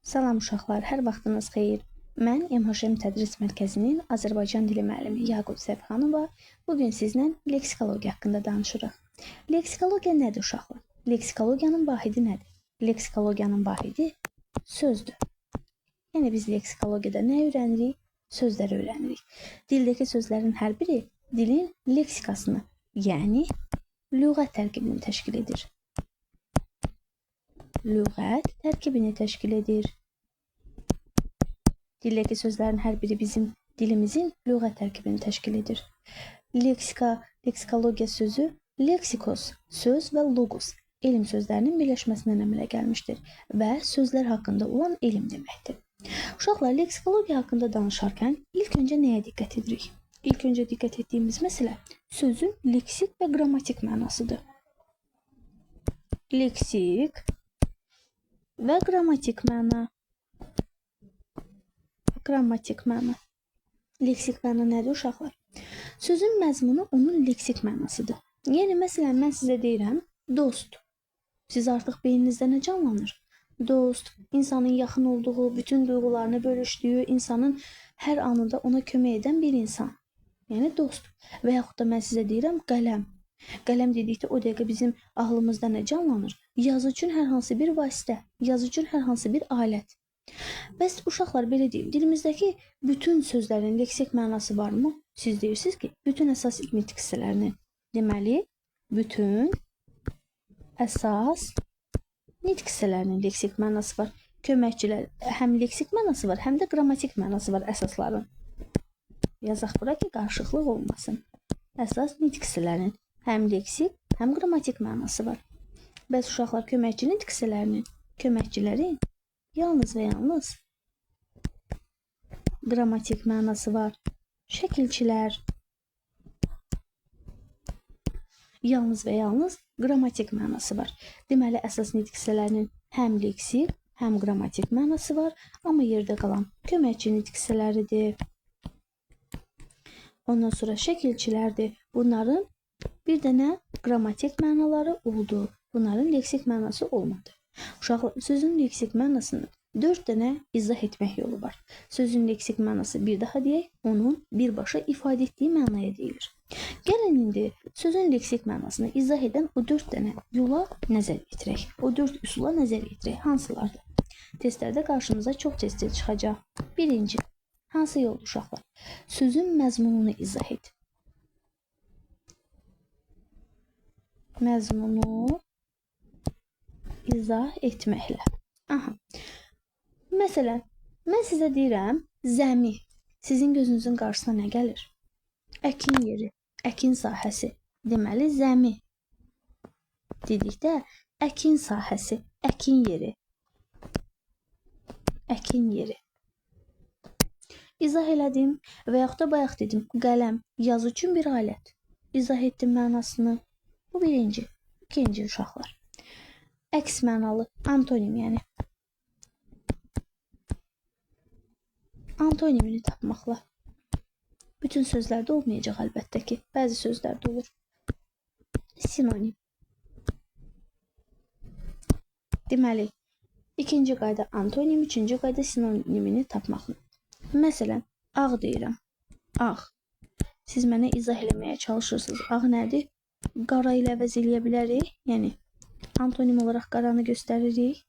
Salam uşaqlar, hər vaxtınız xeyir. Mən MHM Tədris Mərkəzinin Azərbaycan dili müəllimi Yaqut Səfxanova. Bu gün sizlə leksikologiya haqqında danışırıq. Leksikologiya nədir uşaqlar? Leksikologiyanın vahidi nədir? Leksikologiyanın vahidi sözdür. Yəni biz leksikologiyada nə öyrənirik? Sözləri öyrənirik. Dildəki sözlərin hər biri dilin leksikasını, yəni lüğət tərkibini təşkil edir. Lüğət tərkibini təşkil edir. Dildəki sözlərin hər biri bizim dilimizin lüğət tərkibini təşkil edir. Leksika, leksikologiya sözü leksikos, söz və logos elm sözlərinin birləşməsindən əmələ gəlmişdir və sözlər haqqında olan elm deməkdir. Uşaqlar, leksikologiya haqqında danışarkən ilk öncə nəyə diqqət edirik? İlk öncə diqqət etdiyimiz məsələ sözün leksik və qrammatik mənasıdır. Leksik və qrammatik məna. Qrammatik məna. Leksik məna nədir uşaqlar? Sözün məzmunu onun leksik mənasıdır. Yəni məsələn mən sizə deyirəm dost. Siz artıq beyninizdə nə canlanır? Dost, insanın yaxın olduğu, bütün duyğularını bölüşdüyü, insanın hər anında ona kömək edən bir insan. Yəni dost. Və yaxud da mən sizə deyirəm qələm. Qələm dedikdə o dəqiqə bizim ağlımızda nə canlanır? Yazı üçün hər hansı bir vasitə, yazı üçün hər hansı bir alət. Bəs uşaqlar belə deyim, dilimizdəki bütün sözlərin leksik mənası varmı? Siz deyirsiniz ki, bütün əsas nitq hissələrinin. Deməli, bütün əsas nitq hissələrinin leksik mənası var. Köməkçilər həm leksik mənası var, həm də qrammatik mənası var əsasların. Yazaq bura ki, qarışıqlıq olmasın. Əsas nitq hissələrinin həm leksik, həm qrammatik mənası var. Bəs uşaqlar köməkçi nitq hissələrinin, köməkçilərin yalnız və yalnız qrammatik mənası var. Şəkilçilər yalnız və yalnız qrammatik mənası var. Deməli, əsas nitq hissələrinin həm leksik, həm qrammatik mənası var, amma yerdə qalan köməkçi nitq hissələridir. Ondan sonra şəkilçilərdir. Bunların bir dənə qrammatik mənaları oldu. Bunların leksik mənası olmadı. Uşaqlar, sözün leksik mənasını 4 dənə izah etmək yolu var. Sözün leksik mənası bir daha deyək, onun birbaşa ifadə etdiyi mənaya deyilir. Gəlin indi sözün leksik mənasını izah edən o 4 dənə yola nəzər yetirək. O 4 üsula nəzər yetirək. Hansılardır? Testlərdə qarşımıza çox tez-tez çıxacaq. Birinci, hansı yoldur uşaqlar? Sözün məzmununu izah et. Məzmunu izah etməklə. Aha. Məsələn, mən sizə deyirəm, zəmi. Sizin gözünüzün qarşısına nə gəlir? Əkin yeri, əkin sahəsi. Deməli, zəmi dedikdə əkin sahəsi, əkin yeri. Əkin yeri. İzah elədim və yaxud da bayaq dedim, qələm, yazı üçün bir alət. İzah etdim mənasını. Bu birinci. İkinci uşaqlar. Əks mənalı, antonim yəni. Antonimini tapmaqla. Bütün sözlərdə olmayacaq əlbəttə ki. Bəzi sözlərdə olur. Sinonim. Deməli, ikinci qayda antonim, üçüncü qayda sinonimini tapmaqla. Məsələn, ağ deyirəm. Ağ. Siz mənə izah eləməyə çalışırsınız. Ağ nədir? Qara ilə əvəz eləyə bilərik. Yəni, antonim olaraq qaranı göstəririk.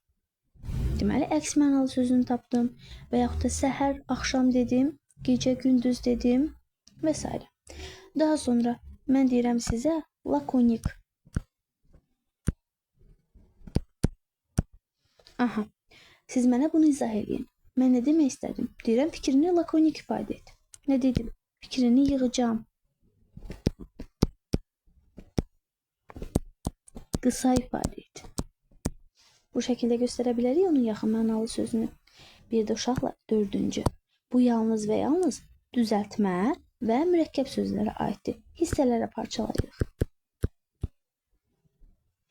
Deməli, əks mənalı sözünü tapdım. Və yaxud da səhər, axşam dedim, gecə, gündüz dedim və s. Daha sonra mən deyirəm sizə lakonik. Aha, siz mənə bunu izah eləyin. Mən nə demək istədim? Deyirəm, fikrini lakonik ifadə et. Nə dedim? Fikrini yığacağam. Qısa ifadə et. Bu şəkildə göstərə bilərik onun yaxın mənalı sözünü. Bir də uşaqlar, dördüncü. Bu yalnız və yalnız düzəltmə və mürəkkəb sözlərə aiddir. Hissələrə parçalayırıq.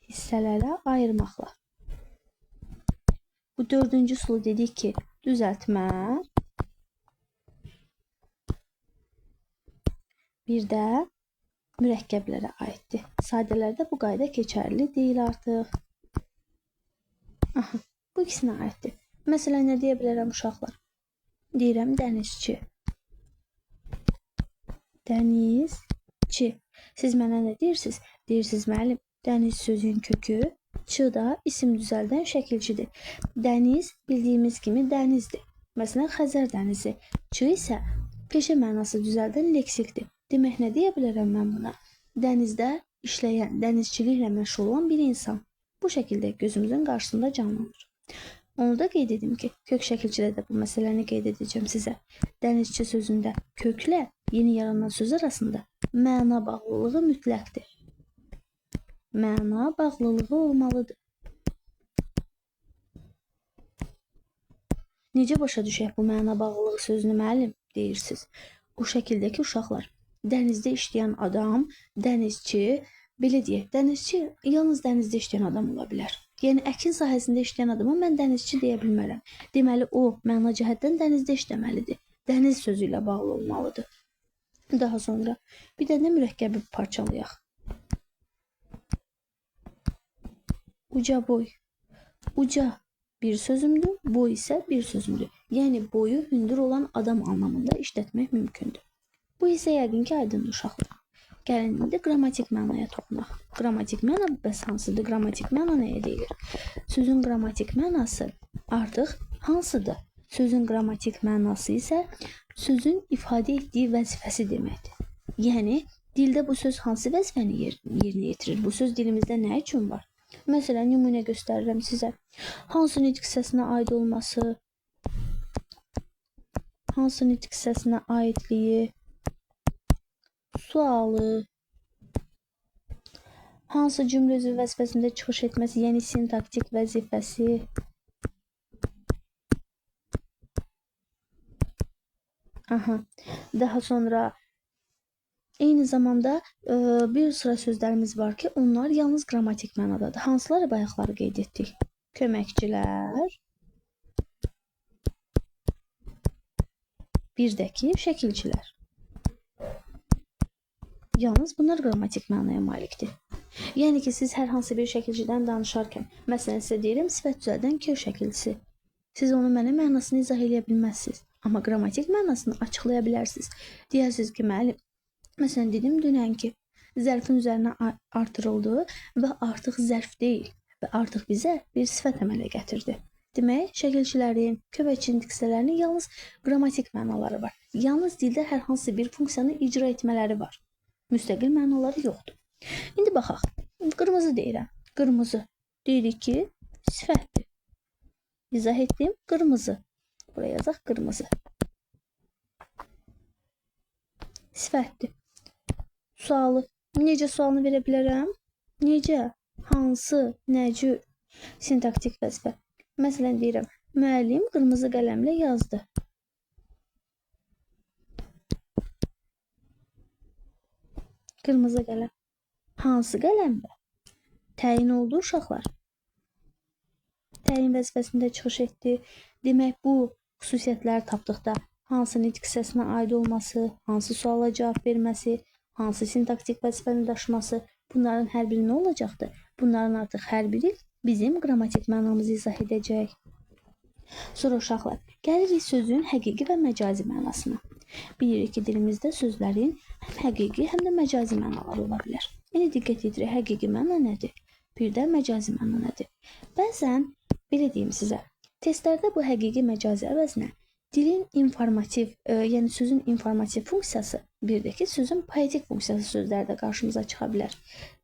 Hissələrə ayırmaqla. Bu dördüncü üsulu dedik ki, düzəltmə, bir də mürəkkəblərə aiddir. Sadələrdə bu qayda keçərli deyil artıq. Aha, bu ikisinə aiddir. Məsələn, nə deyə bilərəm uşaqlar? Deyirəm dənizçi. Dənizçi. Siz mənə nə deyirsiniz? Deyirsiniz müəllim, dəniz sözün kökü, çı da isim düzəldən şəkilçidir. Dəniz bildiyimiz kimi dənizdir. Məsələn, Xəzər dənizi. Çı isə peşə mənası düzəldən leksikdir. Demək, nə deyə bilərəm mən buna? Dənizdə işləyən, dənizçiliklə məşğul olan bir insan. Bu şəkildə gözümüzün qarşısında canlanır. Onu da qeyd edim ki, kök şəkilçidə də bu məsələni qeyd edəcəm sizə. Dənizçi sözündə köklə yeni yaranan söz arasında məna bağlılığı mütləqdir. Məna bağlılığı olmalıdır. Necə başa düşək bu məna bağlılığı sözünü müəllim deyirsiniz? O şəkildəki uşaqlar, dənizdə işləyən adam, dənizçi, belə deyək, dənizçi yalnız dənizdə işləyən adam ola bilər. Yəni, əkin sahəsində işləyən adama mən dənizçi deyə bilmərəm. Deməli, o məna cəhətdən dənizdə işləməlidir. Dəniz sözü ilə bağlı olmalıdır. Daha sonra bir dənə mürəkkəbi parçalayaq. Uca boy. Uca bir sözümdür, boy isə bir sözümdür. Yəni, boyu hündür olan adam anlamında işlətmək mümkündür. Bu hissə yəqin ki, aydındır uşaqlar. Gəlin indi qrammatik mənaya toxunaq. Qrammatik məna bəs hansıdır? Qrammatik məna nəyə deyilir? Sözün qrammatik mənası artıq hansıdır? Sözün qrammatik mənası isə sözün ifadə etdiyi vəzifəsi deməkdir. Yəni, dildə bu söz hansı vəzifəni yerinə yetirir? Bu söz dilimizdə nə üçün var? Məsələn, nümunə göstərirəm sizə. Hansı nitq hissəsinə aid olması, hansı nitq hissəsinə aidliyi, sualı, hansı cümlə üzvü vəzifəsində çıxış etməsi, yəni sintaktik vəzifəsi, aha, daha sonra eyni zamanda bir sıra sözlərimiz var ki, onlar yalnız qrammatik mənadadır. Hansıları bayaqları qeyd etdik? Köməkçilər, bir də ki, şəkilçilər. Yalnız bunlar qrammatik mənaya malikdir. Yəni ki, siz hər hansı bir şəkilçidən danışarkən, məsələn, sizə deyirəm, sifət düzəldən kir şəkilçisi. Siz onun mənə mənasını izah eləyə bilməzsiniz. Amma qrammatik mənasını açıqlaya bilərsiniz. Deyərsiniz ki, müəllim, məsələn, dedim dünən ki, zərfin üzərinə artırıldı və artıq zərf deyil və artıq bizə bir sifət əmələ gətirdi. Demək, şəkilçilərin, köməkçinin hissələrinin yalnız qrammatik mənaları var. Yalnız dildə hər hansı bir funksiyanı icra etmələri var. Müstəqil mənaları yoxdur. İndi baxaq. Qırmızı deyirəm. Qırmızı. Deyirik ki, sifətdir. İzah etdim. Qırmızı. Buraya yazaq qırmızı. Sifətdir. Sualı. Necə sualını verə bilərəm? Necə? Hansı? Nə cür? Sintaktik vəzifə. Məsələn deyirəm, müəllim qırmızı qələmlə yazdı. Qırmızı qələm. Hansı qələmlə? Təyin oldu uşaqlar. Təyin vəzifəsində çıxış etdi. Demək, bu xüsusiyyətləri tapdıqda hansı nitq hissəsinə aid olması, hansı suala cavab verməsi, hansı sintaktik vəzifəni daşıması, bunların hər biri nə olacaqdır? Bunların artıq hər biri bizim qrammatik mənamızı izah edəcək. Sonra uşaqlar, gəlirik sözün həqiqi və məcazi mənasına. Bilirik ki, dilimizdə sözlərin həm həqiqi, həm də məcazi mənaları ola bilər. İndi diqqət edirik, həqiqi məna nədir? Bir də məcazi məna nədir? Bəzən, belə deyim sizə, testlərdə bu həqiqi məcazi əvəzinə dilin informativ, yəni sözün informativ funksiyası, bir də ki, sözün poetik funksiyası sözləri də qarşımıza çıxa bilər.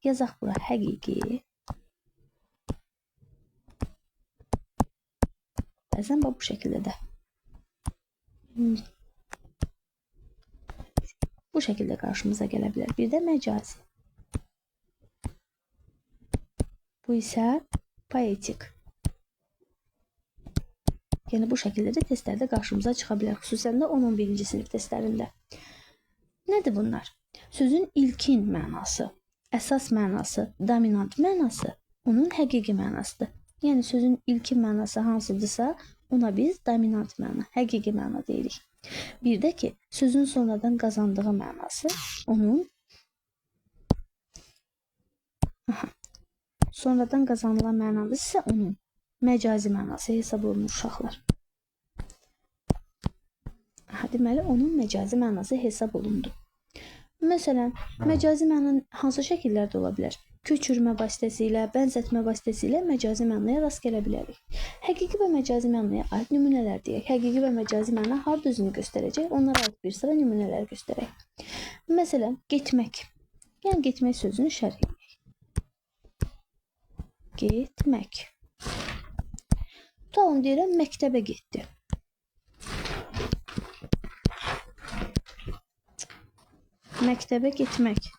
Yazaq bura həqiqi. Bəzən bu şəkildə də. Bu şəkildə qarşımıza gələ bilər. Bir də məcazi. Bu isə poetik. Yəni bu şəkildə də testlərdə qarşımıza çıxa bilər. Xüsusən də 10-11-ci sinif testlərində. Nədir bunlar? Sözün ilkin mənası, əsas mənası, dominant mənası onun həqiqi mənasıdır. Yəni sözün ilkin mənası hansıdırsa, ona biz dominant məna, həqiqi məna deyirik. Bir də ki, sözün sonradan qazandığı mənası onun sonradan qazanılan mənası isə onun Məcazi mənası hesab olunur uşaqlar. Aha, deməli, onun məcazi mənası hesab olundu. Məsələn, məcazi məna hansı şəkillərdə ola bilər? Köçürmə vasitəsilə, bənzətmə vasitəsilə məcazi mənaya rast gələ bilərik. Həqiqi və məcazi mənaya aid nümunələr deyək. Həqiqi və məcazi məna harda özünü göstərəcək? Onlara aid bir sıra nümunələr göstərək. Məsələn, getmək. Yəni, getmək sözünü şərh edək. Getmək. Tutalım, deyirəm, məktəbə getdi. Məktəbə getmək.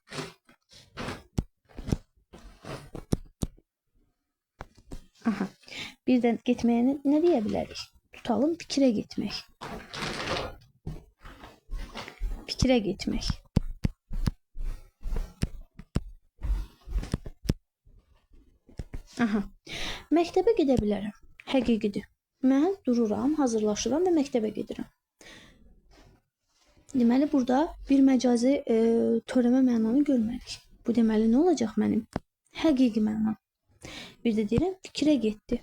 Aha. Bir də getməyə nə deyə bilərik? Tutalım, fikrə getmək. Fikrə getmək. Aha. Məktəbə gedə bilərəm. Həqiqidir. Mən dururam, hazırlaşıram və məktəbə gedirəm. Deməli, burada bir məcazi törəmə mənanı görmədik. Bu deməli, nə olacaq mənim? Həqiqi məna. Bir də deyirəm, fikrə getdi.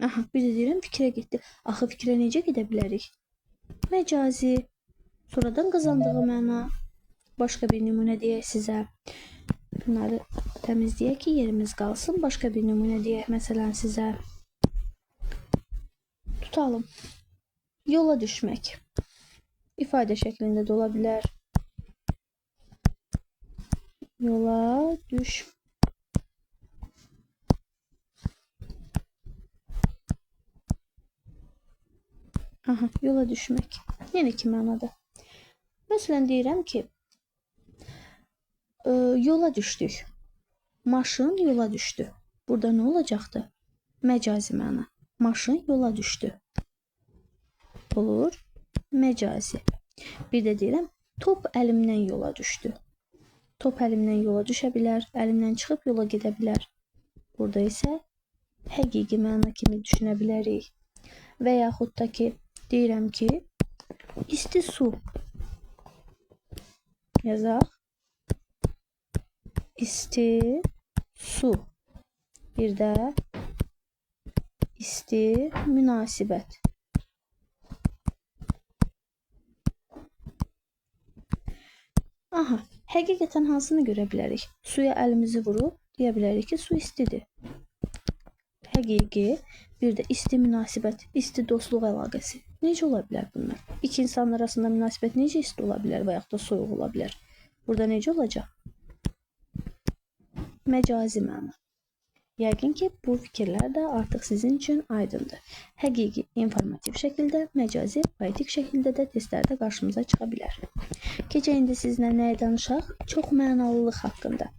Aha, bir də deyirəm, fikrə getdi. Axı, fikrə necə gedə bilərik? Məcazi, sonradan qazandığı məna. Başqa bir nümunə deyək sizə. Bunları təmizləyək ki, yerimiz qalsın. Başqa bir nümunə deyək, məsələn, sizə. Tutalım. Yola düşmək. İfadə şəklində də ola bilər. Yola düş. Aha, yola düşmək. Yenə iki mənada. Məsələn, deyirəm ki, yola düşdük. Maşın yola düşdü. Burada nə olacaqdı? Məcazi məna. Maşın yola düşdü. Olur. Məcazi. Bir də deyirəm, top əlimdən yola düşdü. Top əlimdən yola düşə bilər, əlimdən çıxıb yola gedə bilər. Burada isə həqiqi məna kimi düşünə bilərik. Və yaxud da ki, deyirəm ki, isti su. Yazaq. İsti su. Bir də isti münasibət. Aha, həqiqətən hansını görə bilərik? Suya əlimizi vurub deyə bilərik ki, su istidir. Həqiqi, bir də isti münasibət, isti dostluq əlaqəsi. Necə ola bilər bunlar? İki insanlar arasında münasibət necə isti ola bilər və yaxud da soyuq ola bilər? Burada necə olacaq? Məcazi məna. Yəqin ki, bu fikirlər də artıq sizin üçün aydındır. Həqiqi, informativ şəkildə, məcazi, poetik şəkildə də testlərdə qarşımıza çıxa bilər. Keçək indi sizinlə nəyə danışaq? Çoxmənalılıq haqqında.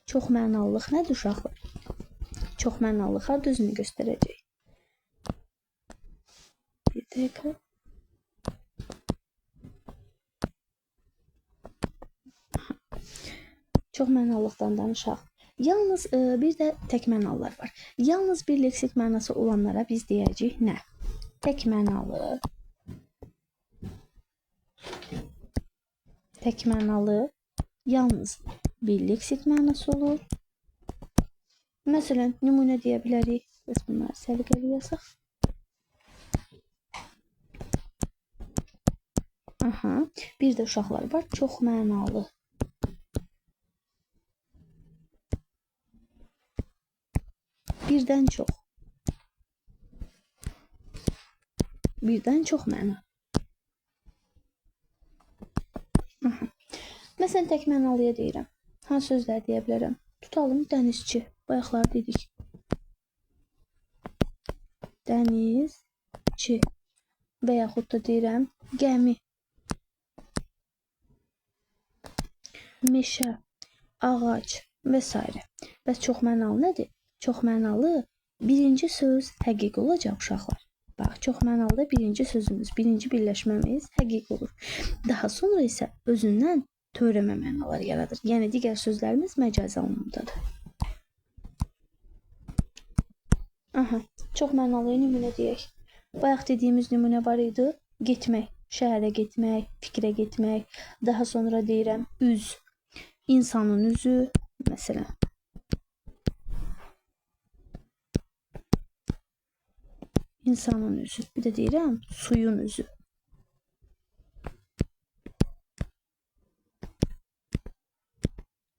Çoxmənalılıq nədir uşaqlar? Çoxmənalılıq harda özünü göstərəcək? Bir dəqiqə. Çoxmənalılıqdan danışaq. Yalnız bir də tək mənalılar var. Yalnız bir leksik mənası olanlara biz deyəcəyik nə? Tək mənalı. Tək mənalı yalnız bir leksik mənası olur. Məsələn, nümunə deyə bilərik. Biz bunları səliqəli yazaq. Aha, bir də uşaqlar var. Çox mənalı. Birdən çox. Birdən çox məna. Aha. Məsələn, tək mənalıya deyirəm. Hansı sözlər deyə bilərəm? Tutalım dənizçi. Bayaqlar dedik. Dənizçi. Və yaxud da deyirəm gəmi. Meşə, ağac və s. Bəs çox mənalı nədir? Çox mənalı birinci söz həqiqi olacaq uşaqlar. Bax, çox mənalıda birinci sözümüz, birinci birləşməmiz həqiqi olur. Daha sonra isə özündən törəmə mənalar yaradır. Yəni, digər sözlərimiz məcazi anlamdadır. Aha, çox mənalıya nümunə deyək. Bayaq dediyimiz nümunə var idi. Getmək, şəhərə getmək, fikrə getmək. Daha sonra deyirəm, üz, insanın üzü, məsələn. İnsanın üzü. Bir də deyirəm, suyun üzü.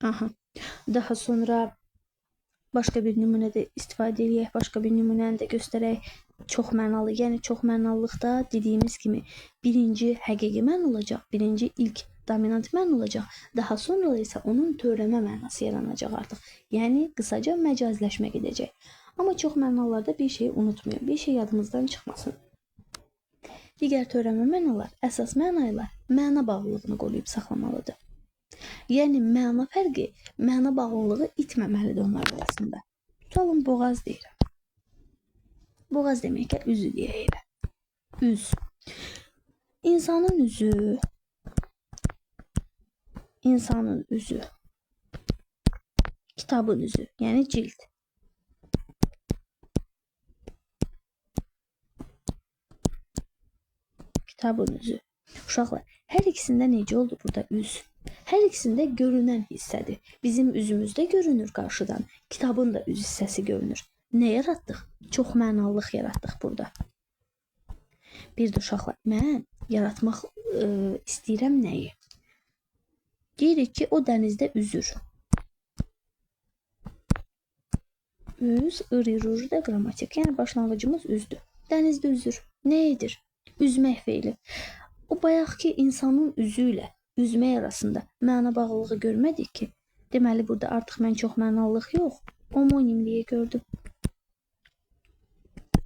Aha. Daha sonra başqa bir nümunə də istifadə eləyək, başqa bir nümunəni də göstərək. Çox mənalı, yəni çox mənalılıqda dediyimiz kimi birinci həqiqi məna olacaq, birinci ilk dominant məna olacaq. Daha sonra isə onun törəmə mənası yaranacaq artıq. Yəni qısaca məcaziləşmə gedəcək. Amma çox mənalarda bir şeyi unutmayın, bir şey yadımızdan çıxmasın. Digər törəmə mənalar əsas məna ilə məna bağlılığını qoruyub saxlamalıdır. Yəni məna fərqi, məna bağlılığı itməməlidir onlar arasında. Tutalım boğaz deyirəm. Boğaz demək ki, üzü deyək elə. Üz. İnsanın üzü. İnsanın üzü. Kitabın üzü, yəni cild. Kitabın üzü. Uşaqlar, hər ikisində necə oldu burada üz? Hər ikisində görünən hissədir. Bizim üzümüzdə görünür qarşıdan. Kitabın da üz hissəsi görünür. Nə yaratdıq? Çox mənalılıq yaratdıq burada. Bir də uşaqlar, mən yaratmaq istəyirəm nəyi? Deyirik ki, o dənizdə üzür. Üz, ır, da qrammatik. Yəni başlanğıcımız üzdür. Dənizdə üzür. Nə edir? Üzmək feili. O bayaqki insanın üzü ilə üzmək arasında məna bağlılığı görmədik ki. Deməli, burada artıq mən çox mənalılıq yox, homonimliyi gördüm.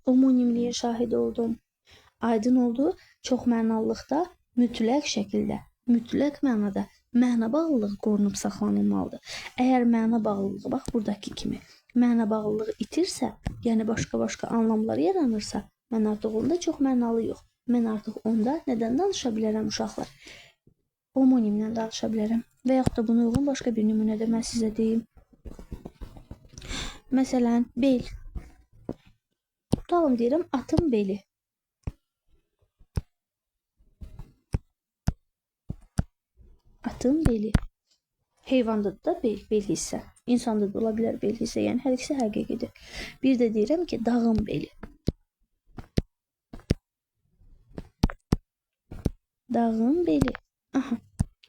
Homonimliyə şahid oldum. Aydın oldu, çox mənalılıqda mütləq şəkildə, mütləq mənada məna bağlılığı qorunub saxlanılmalıdır. Əgər məna bağlılığı, bax buradakı kimi, məna bağlılığı itirsə, yəni başqa-başqa anlamlar yaranırsa, mən artıq onda çox mənalı yox. Mən artıq onda nədən danışa bilərəm uşaqlar? Homonimlə danışa bilərəm. Və yaxud da buna uyğun başqa bir nümunədə mən sizə deyim. Məsələn, bel. Tutalım deyirəm, atın beli. Atın beli. Heyvanda da bel, bel hissə. İnsanda da ola bilər bel hissə. Yəni hər ikisi həqiqidir. Bir də deyirəm ki, dağın beli. Dağın beli. Aha.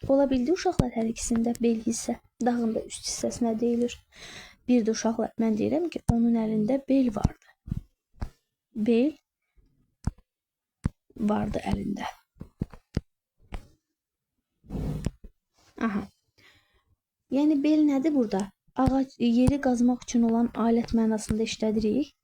Ola bildi uşaqlar hər ikisində bel hissə. Dağın da üst hissəsinə deyilir. Bir də uşaqlar, mən deyirəm ki, onun əlində bel vardı. Bel vardı əlində. Aha. Yəni bel nədir burada? Ağac, yeri qazmaq üçün olan alət mənasında işlədirik.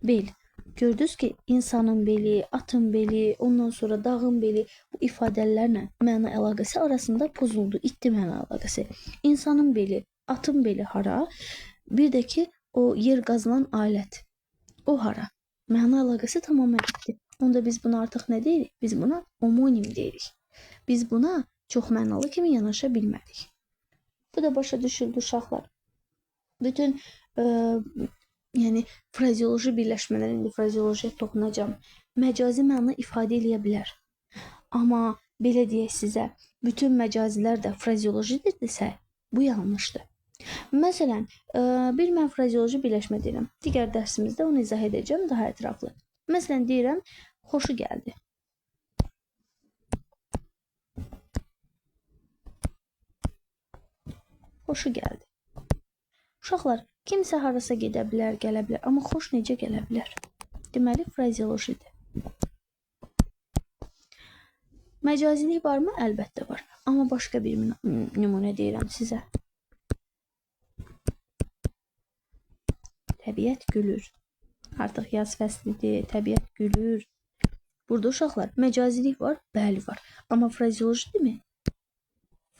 Bel. Gördünüz ki, insanın beli, atın beli, ondan sonra dağın beli bu ifadələrlə məna əlaqəsi arasında pozuldu, itdi məna əlaqəsi. İnsanın beli, atın beli hara? Bir də ki, o yer qazılan alət, o hara? Məna əlaqəsi tamamilə itdi. Onda biz buna artıq nə deyirik? Biz buna homonim deyirik. Biz buna çox mənalı kimi yanaşa bilmədik. Bu da başa düşüldü uşaqlar. Bütün yəni frazeoloji birləşmələr, indi frazeolojiyə toxunacağam. Məcazi məna ifadə eləyə bilər. Amma belə deyək sizə, bütün məcazilər də frazeolojidir desə, bu yanlışdır. Məsələn, bir mən frazeoloji birləşmə deyirəm. Digər dərsimizdə onu izah edəcəm daha ətraflı. Məsələn, deyirəm, xoşu gəldi. Xoşu gəldi. Uşaqlar, kimsə harasa gedə bilər, gələ bilər, amma xoş necə gələ bilər? Deməli, frazeolojidir. Məcazilik varmı? Əlbəttə var. Amma başqa bir nümunə deyirəm sizə. Təbiət gülür. Artıq yaz fəslidir, təbiət gülür. Burada uşaqlar, məcazilik var? Bəli var. Amma frazeolojidirmi?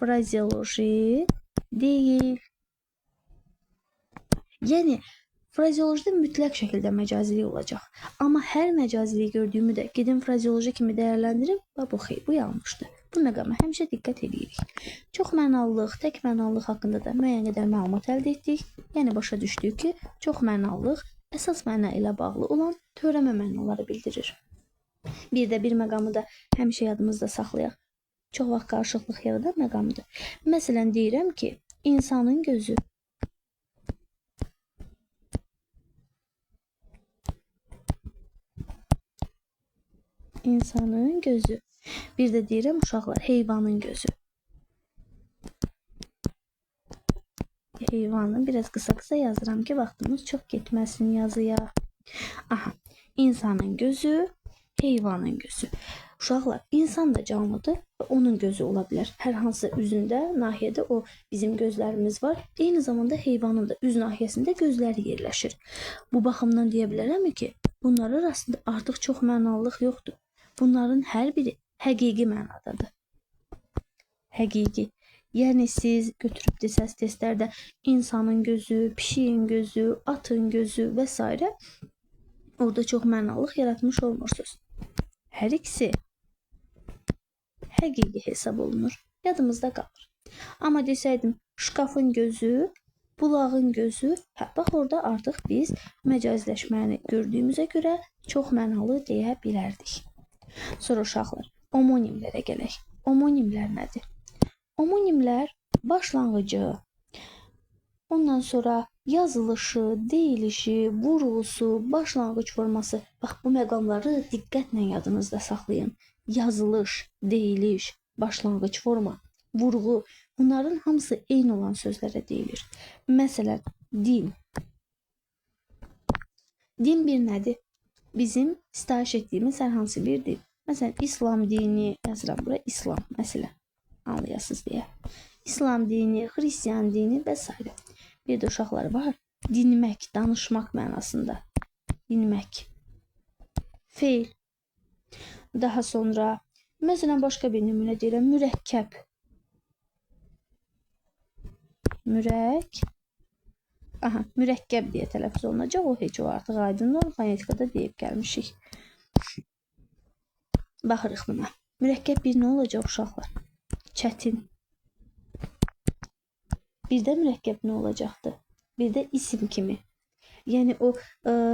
Frazeoloji deyil. Yəni, frazeolojide mütləq şəkildə məcazilik olacaq. Amma hər məcaziliyi gördüyümü də gedim frazeoloji kimi dəyərləndirim, bu xeyr, bu yanlışdır. Bu məqama həmişə diqqət edirik. Çox mənalılıq, tək mənalılıq haqqında da müəyyən qədər məlumat əldə etdik. Yəni, başa düşdük ki, çox mənalılıq əsas məna ilə bağlı olan törəmə mənaları bildirir. Bir də bir məqamı da həmişə yadımızda saxlayaq. Çox vaxt qarışıqlıq yaradan məqamdır. Məsələn, deyirəm ki, insanın gözü. İnsanın gözü. Bir də deyirəm uşaqlar, heyvanın gözü. Heyvanın biraz qısa-qısa yazıram ki, vaxtımız çox getməsin yazıya. Aha, insanın gözü, heyvanın gözü. Uşaqlar, insan da canlıdır və onun gözü ola bilər. Hər hansı üzündə, nahiyədə o bizim gözlərimiz var. Eyni zamanda heyvanın da üz nahiyəsində gözləri yerləşir. Bu baxımdan deyə bilərəm ki, bunlar arasında artıq çox mənalılıq yoxdur. Bunların hər biri həqiqi mənadadır. Həqiqi. Yəni siz götürüb desəz testlərdə insanın gözü, pişiyin gözü, atın gözü və s. Orada çox mənalılıq yaratmış olmursunuz. Hər ikisi həqiqi hesab olunur. Yadımızda qalır. Amma desəydim şkafın gözü, bulağın gözü, hə, bax orada artıq biz məcazləşməni gördüyümüzə görə çox mənalı deyə bilərdik. Sonra uşaqlar, omonimlərə gələk. Omonimlər nədir? Omonimlər başlanğıcı, ondan sonra yazılışı, deyilişi, vurğusu, başlanğıc forması. Bax, bu məqamları diqqətlə yadınızda saxlayın. Yazılış, deyiliş, başlanğıc forma, vurğu, bunların hamısı eyni olan sözlərə deyilir. Məsələn, din. Din bir nədir? Bizim sitayiş etdiyimiz hər hansı bir din. Məsələn, İslam dini, yazıram bura İslam, məsələn, anlayasınız deyə. İslam dini, Xristian dini və s. Bir də uşaqlar var, dinmək, danışmaq mənasında. Dinmək. Feil. Daha sonra, məsələn, başqa bir nümunə deyirəm, mürəkkəb. Aha, mürəkkəb deyə tələffüz olunacaq. O heç o artıq aydındır, fonetikada deyib gəlmişik. Baxırıq buna. Mürəkkəb bir nə olacaq uşaqlar? Çətin. Bir də mürəkkəb nə olacaqdır? Bir də isim kimi. Yəni o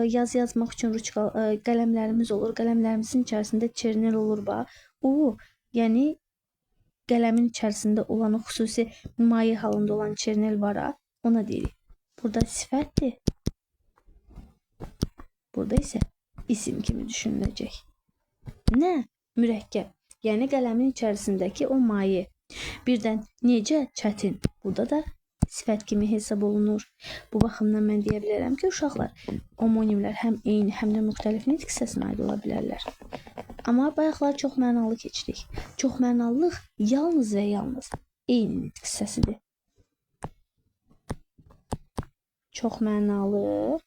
yazı yazmaq üçün ruçka, qələmlərimiz olur. Qələmlərimizin içərisində çernil olur bax. O, yəni qələmin içərisində olan o xüsusi maye halında olan çernil var ha, ona deyirik. Burada sifətdir. Burada isə isim kimi düşünüləcək. Nə? Mürəkkəb. Yəni qələmin içərisindəki o maye. Birdən necə çətin? Burada da sifət kimi hesab olunur. Bu baxımdan mən deyə bilərəm ki, uşaqlar, omonimlər həm eyni, həm də müxtəlif nitq hissəsinə aid ola bilərlər. Amma bayaqlar çox mənalı keçdik. Çox mənalılıq yalnız və yalnız eyni nitq hissəsidir. Çox mənalı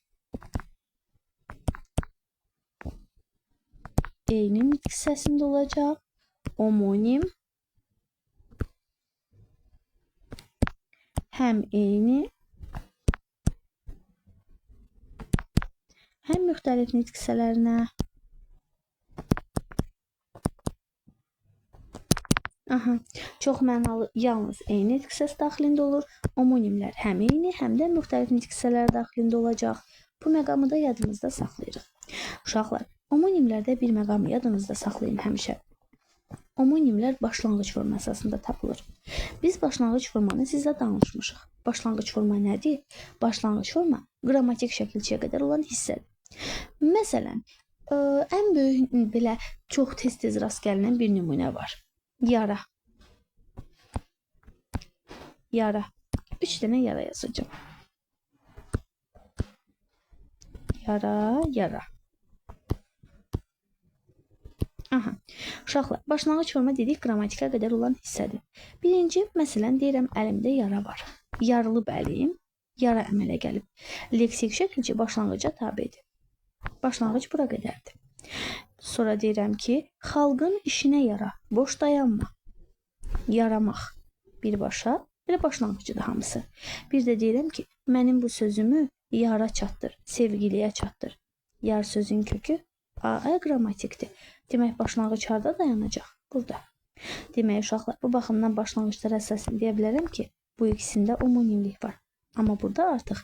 eyni nitq hissəsində olacaq. Omonim həm eyni, həm müxtəlif nitq hissələrinə. Aha, çox mənalı yalnız eyni nitq hissəsi daxilində olur. Omonimlər həm eyni, həm də müxtəlif nitq hissələri daxilində olacaq. Bu məqamı da yadımızda saxlayırıq. Uşaqlar, omonimlərdə bir məqamı yadınızda saxlayın həmişə. Omonimlər başlanğıc forma əsasında tapılır. Biz başlanğıc formanı sizə danışmışıq. Başlanğıc forma nədir? Başlanğıc forma qrammatik şəkilçiyə qədər olan hissədir. Məsələn, ən böyük belə çox tez-tez rast gəlinən bir nümunə var. Yara. Yara. 3 dənə yara yazacağım. Yara, yara. Aha. Uşaqlar, başlanğıc forma dedik qrammatika qədər olan hissədir. Birinci, məsələn, deyirəm, əlimdə yara var. Yarılıb əlim, yara əmələ gəlib. Leksik şəkilçi başlanğıca tabedir. Başlanğıc bura qədərdir. Sonra deyirəm ki, xalqın işinə yara, boş dayanma. Yaramaq birbaşa, belə başlanğıcıdır hamısı. Bir də deyirəm ki, mənim bu sözümü yara çatdır, sevgiliyə çatdır. Yar sözün kökü AE qrammatikdir. Demək, başlanğıc harda dayanacaq? Burada. Demək, uşaqlar, bu baxımdan başlanğıclar əsasən deyə bilərəm ki, bu ikisində omonimlik var. Amma burada artıq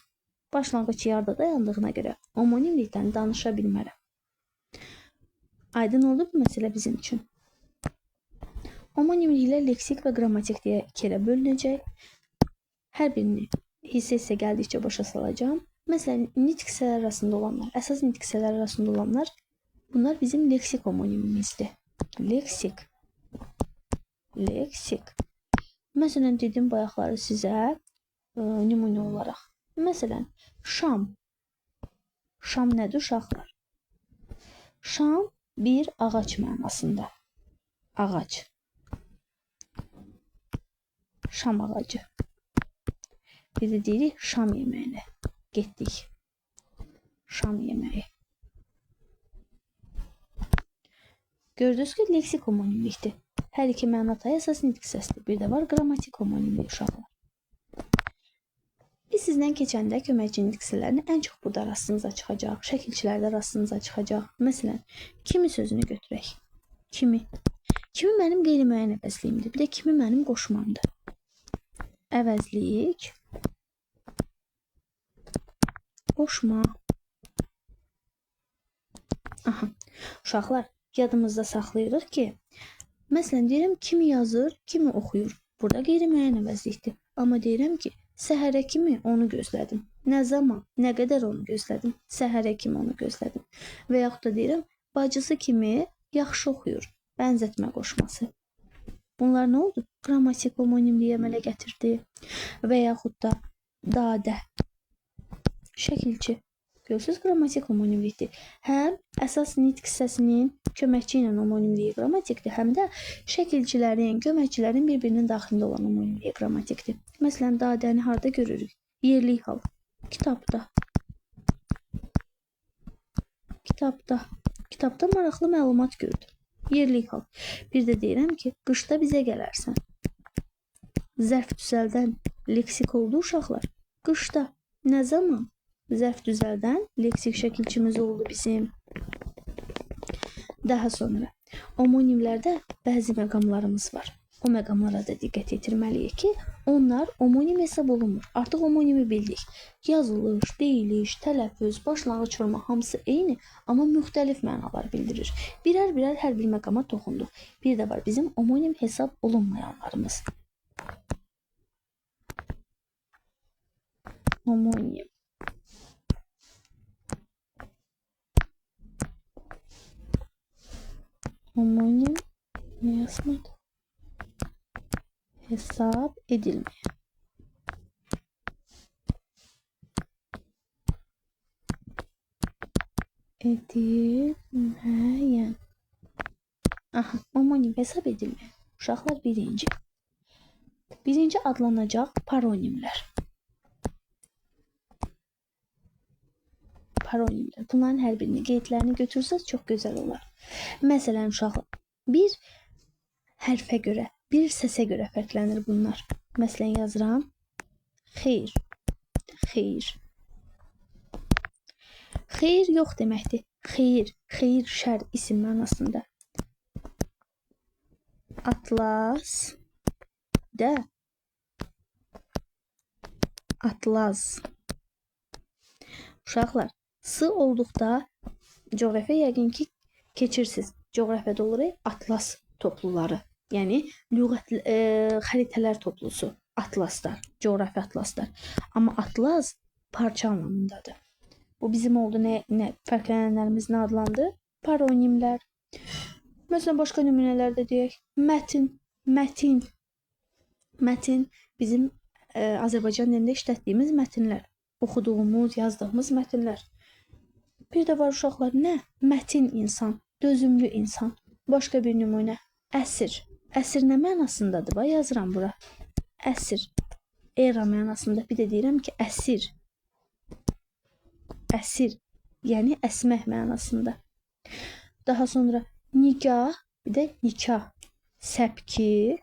başlanğıc yarda dayandığına görə omonimlikdən danışa bilmərəm. Aydın oldu bu məsələ bizim üçün. Omonimliklər leksik və qrammatik deyə iki yerə bölünəcək. Hər birini hissə-hissə gəldikcə başa salacağam. Məsələn, nitq hissələri arasında olanlar, əsas nitq hissələri arasında olanlar Bunlar bizim leksik homonimimizdir. Leksik. Leksik. Məsələn, dedim bayaqları sizə nümunə olaraq. Məsələn, şam. Şam nədir uşaqlar? Şam bir ağac mənasında. Ağac. Şam ağacı. Bir də deyirik şam yeməyinə. Getdik. Şam yeməyi. Gördünüz ki, leksik homonimlikdir. Hər iki məna tayı əsas nitq hissəsidir. Bir də var qrammatik homonimlik uşaqlar. Biz sizdən keçəndə köməkçi nitq hissələrini ən çox burada rastınıza çıxacaq, şəkilçilərdə rastınıza çıxacaq. Məsələn, kimi sözünü götürək. Kimi. Kimi mənim qeyri-müəyyən əvəzliyimdir. Bir də kimi mənim qoşmamdır. Əvəzlik, qoşma. Aha. Uşaqlar, yadımızda saxlayırıq ki, məsələn, deyirəm, kimi yazır, kimi oxuyur. Burada qeyri-müəyyən əvəzlikdir. Amma deyirəm ki, səhərə kimi onu gözlədim. Nə zaman, nə qədər onu gözlədim. Səhərə kimi onu gözlədim. Və yaxud da deyirəm, bacısı kimi yaxşı oxuyur. Bənzətmə qoşması. Bunlar nə oldu? Qrammatik homonimliyi əmələ gətirdi. Və yaxud da dadə. Şəkilçi. Görürsünüz, qrammatik homonimlikdir. Həm əsas nitq hissəsinin köməkçi ilə homonimliyi qrammatikdir, həm də şəkilçilərin, köməkçilərin bir-birinin daxilində olan homonimliyi qrammatikdir. Məsələn, dadəni harda görürük? Yerlik hal. Kitabda. Kitabda. Kitabda maraqlı məlumat gördüm. Yerlik hal. Bir də deyirəm ki, qışda bizə gələrsən. Zərf düzəldən leksik oldu uşaqlar. Qışda. Nə zaman? Zərf düzəldən leksik şəkilçimiz oldu bizim. Daha sonra homonimlərdə bəzi məqamlarımız var. O məqamlara da diqqət yetirməliyik ki, onlar homonim hesab olunmur. Artıq homonimi bildik. Yazılış, deyiliş, tələffüz, başlanğıc forma hamısı eyni, amma müxtəlif mənalar bildirir. Birər-birər hər bir məqama toxunduq. Bir də var bizim homonim hesab olunmayanlarımız. Homonim. Homonim ne yazmadı? Hesap edilmeyen. Edilmeyen. Aha, homonim hesap edilmeyen. Uşaqlar birinci. Birinci adlanacaq paronimlər. Paronimlər. Bunların hər birini, qeydlərini götürsəz çox gözəl olar. Məsələn, uşaqlar, bir hərfə görə, bir səsə görə fərqlənir bunlar. Məsələn, yazıram, xeyr, xeyr. Xeyr yox deməkdir. Xeyr, xeyr, şər isim mənasında. Atlas də atlas. Uşaqlar, S olduqda coğrafiya yəqin ki keçirsiniz. Coğrafiyada olur atlas topluları. Yəni lüğət, xəritələr toplusu, atlaslar, coğrafi atlaslar. Amma atlas parça anlamındadır. Bu bizim oldu nə fərqlənənlərimiz nə adlandı? Paronimlər. Məsələn, başqa nümunələr də deyək. Mətin, mətin. Mətin bizim Azərbaycan dilində işlətdiyimiz mətinlər. Oxuduğumuz, yazdığımız mətinlər. Bir də var uşaqlar, nə? Mətin insan, dözümlü insan. Başqa bir nümunə, əsir. Əsir nə mənasındadır? Bax, yazıram bura. Əsir. Era mənasında. Bir də deyirəm ki, əsir. Əsir. Yəni, əsmək mənasında. Daha sonra nikah, bir də nikah. Səpki.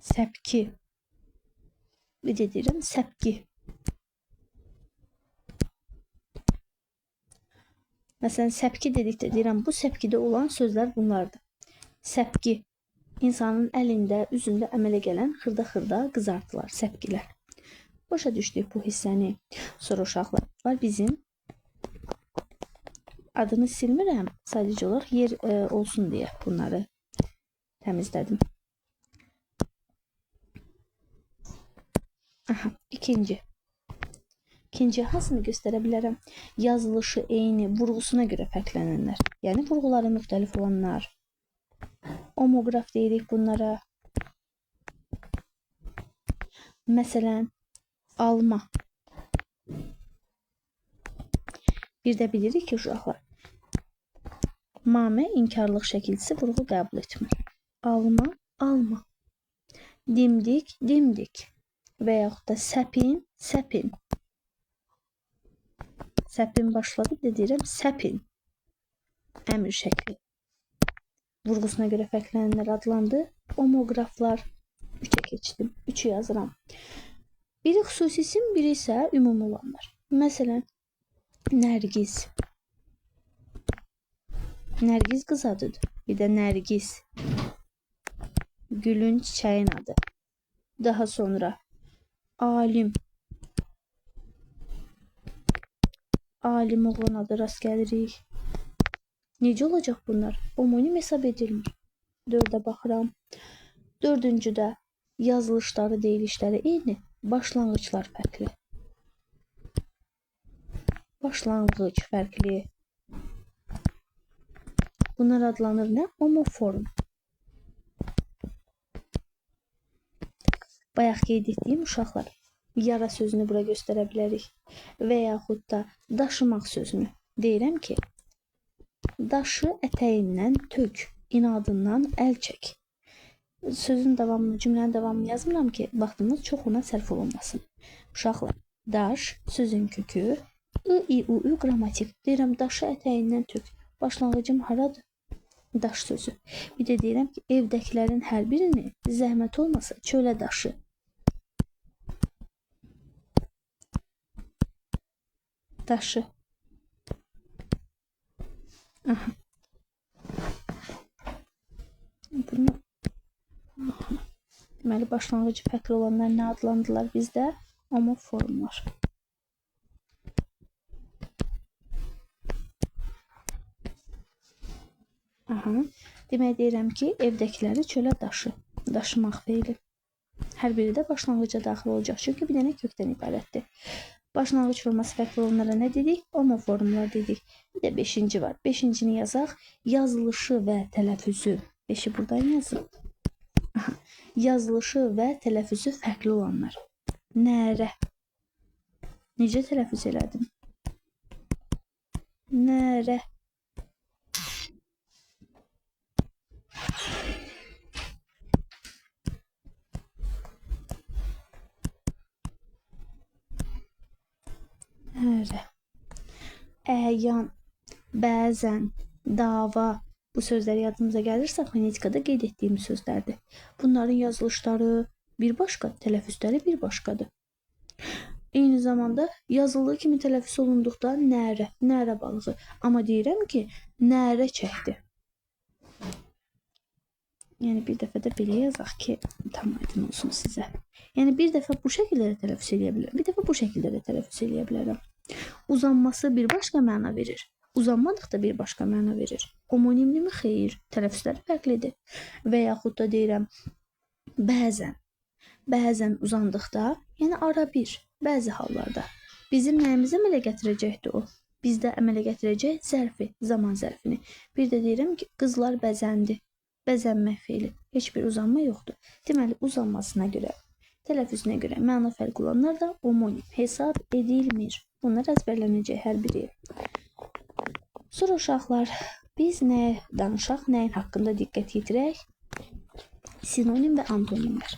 Səpki. Bir də deyirəm, səpki. Məsələn, səpki dedikdə deyirəm, bu səpkidə olan sözlər bunlardır. Səpki, insanın əlində, üzündə əmələ gələn xırda-xırda qızartılar, səpkilər. Başa düşdük bu hissəni. Sonra uşaqlar var bizim. Adını silmirəm, sadəcə olaraq yer olsun deyə bunları təmizlədim. Aha, ikinci. İkinci hansını göstərə bilərəm? Yazılışı eyni, vurğusuna görə fərqlənənlər. Yəni vurğuları müxtəlif olanlar. Omoqraf deyirik bunlara. Məsələn, alma. Bir də bilirik ki, uşaqlar, mamə inkarlıq şəkilçisi vurğu qəbul etmir. Alma, alma. Dimdik, dimdik. Və yaxud da səpin, səpin. Səpin başladı, bir də deyirəm səpin. Əmr şəkli. Vurğusuna görə fərqlənənlər adlandı. Omoqraflar. 3-ə keçdim. 3-ü yazıram. Biri xüsusi isim, biri isə ümumi olanlar. Məsələn, Nərgiz. Nərgiz qız adıdır. Bir də Nərgiz. Gülün, çiçəyin adı. Daha sonra alim. Alim oğlan adı rast gəlirik. Necə olacaq bunlar? Omonim hesab edilmir. 4-ə baxıram. 4-cüdə yazılışları, deyilişləri eyni, başlanğıclar fərqli. Başlanğıc fərqli. Bunlar adlanır nə? Omoform. Bayaq qeyd etdiyim uşaqlar, yara sözünü bura göstərə bilərik. Və yaxud da daşımaq sözünü. Deyirəm ki, daşı ətəyindən tök, inadından əl çək. Sözün davamını, cümlənin davamını yazmıram ki, vaxtımız çox ona sərf olunmasın. Uşaqlar, daş sözün kökü, I, I, U, Ü qrammatik. Deyirəm, daşı ətəyindən tök. Başlanğıcım haradır? Daş sözü. Bir də deyirəm ki, evdəkilərin hər birini zəhmət olmasa çölə daşı. Daşı. Aha. Bunu. Aha. Deməli, başlanğıcı fərqli olanlar nə adlandılar bizdə? Omoformlar. Aha. Demək deyirəm ki, evdəkiləri çölə daşı. Daşımaq feili. Hər biri də başlanğıca daxil olacaq. Çünki bir dənə kökdən ibarətdir. Başlanğıc forması fərqli olanlara nə dedik? Omoformlar dedik. Bir də 5-ci var. 5-cini yazaq. Yazılışı və tələffüzü. 5-i buradan yazın. Aha. Yazılışı və tələffüzü fərqli olanlar. Nərə. Necə tələffüz elədim? Nərə. Nərə. Əyan, bəzən, dava. Bu sözlər yadımıza gəlirsə, fonetikada qeyd etdiyimiz sözlərdir. Bunların yazılışları bir başqa, tələffüzləri bir başqadır. Eyni zamanda yazıldığı kimi tələffüz olunduqda nərə, nərə balığı. Amma deyirəm ki, nərə çəkdi. Yəni bir dəfə də belə yazaq ki, tam aydın olsun sizə. Yəni bir dəfə bu şəkildə də tələffüz eləyə bilərəm, bir dəfə bu şəkildə də tələffüz eləyə bilərəm. Uzanması bir başqa məna verir. Uzanmadıqda bir başqa məna verir. Homonimlimi? Xeyr, tələffüzləri fərqlidir. Və yaxud da deyirəm, bəzən. Bəzən uzandıqda, yəni ara bir, bəzi hallarda. Bizim nəyimizi əmələ gətirəcəkdir o? Bizdə əmələ gətirəcək zərfi, zaman zərfini. Bir də deyirəm ki, qızlar bəzəndi. Bəzənmək feili. Heç bir uzanma yoxdur. Deməli, uzanmasına görə, tələffüzünə görə məna fərqi olanlar da homonim hesab edilmir. Bunlar əzbərlənəcək hər biri. Sonra uşaqlar, biz nəyə danışaq, nəyin haqqında diqqət yetirək? Sinonim və antonimlər.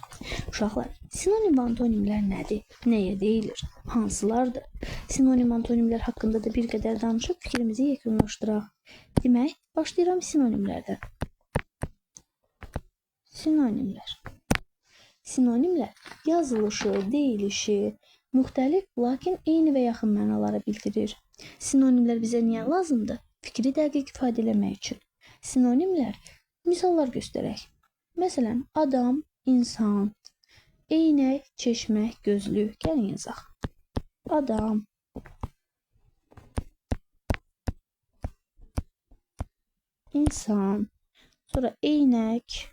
Uşaqlar, sinonim və antonimlər nədir? Nəyə deyilir? Hansılardır? Sinonim antonimlər haqqında da bir qədər danışıb fikrimizi yekunlaşdıraq. Demək, başlayıram sinonimlərdən. Sinonimlər. Sinonimlər yazılışı, deyilişi müxtəlif, lakin eyni və yaxın mənalara bildirir. Sinonimlər bizə niyə lazımdır? Fikri dəqiq ifadə eləmək üçün. Sinonimlər misallar göstərək. Məsələn, adam, insan, eynək, çeşmə, gözlük. Gəlin yazaq. Adam, insan, sonra eynək,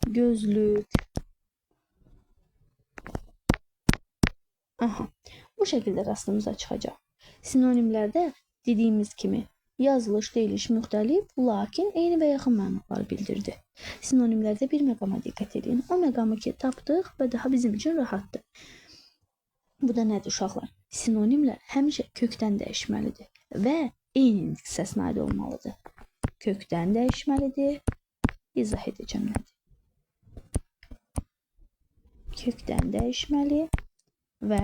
gözlük. Aha, bu şəkildə rastımıza çıxacaq. Sinonimlərdə dediyimiz kimi yazılış, deyiliş müxtəlif, lakin eyni və yaxın mənalar bildirdi. Sinonimlərdə bir məqama diqqət edin. O məqamı ki tapdıq və daha bizim üçün rahatdır. Bu da nədir uşaqlar? Sinonimlər həmişə kökdən dəyişməlidir və eyni hissəsinə aid olmalıdır. Kökdən dəyişməlidir. İzah edəcəm nədir. Kökdən dəyişməli və